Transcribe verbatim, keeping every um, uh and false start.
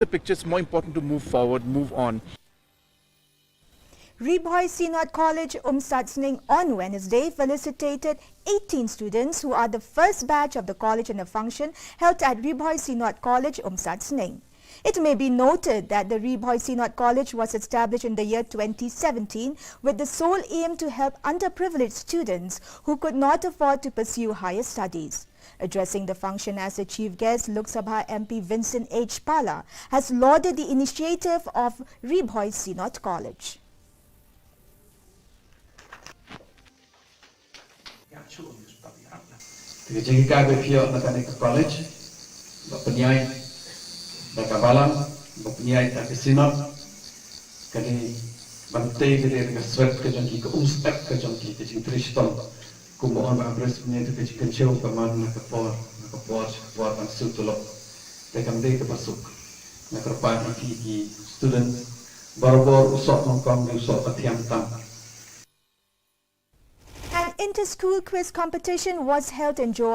the picture, it's more important to move forward, move on. Ri Bhoi Synod College, Umsatsning on Wednesday felicitated eighteen students who are the first batch of the college in a function held at Ri Bhoi Synod College, Umsatsning. It may be noted that the Ri Bhoi Synod College was established in the year twenty seventeen with the sole aim to help underprivileged students who could not afford to pursue higher studies. Addressing the function as the chief guest, Lok Sabha M P Vincent H Pala has lauded the initiative of Ri Bhoi Synod College. Te ka jinghikai ba phi ïoh na kane ka college, ba pynïaid da ka balang, ba pynïaid da ka synod, ka dei ban tei ka dei da ka swet ka jong ki, ka umsyep ka jong ki, ka jingtrei shitom. Kumba ong Bah Bris mynne, te ka jingkynshew ka man na ka por, na ka por sha ka por ban siew tulop. Te kam dei kaba suk na ka kyrpad ïa ki, ki students, barabor u soh nyngkong dei u soh ba thiang tam. An inter-school quiz competition was held in Jowai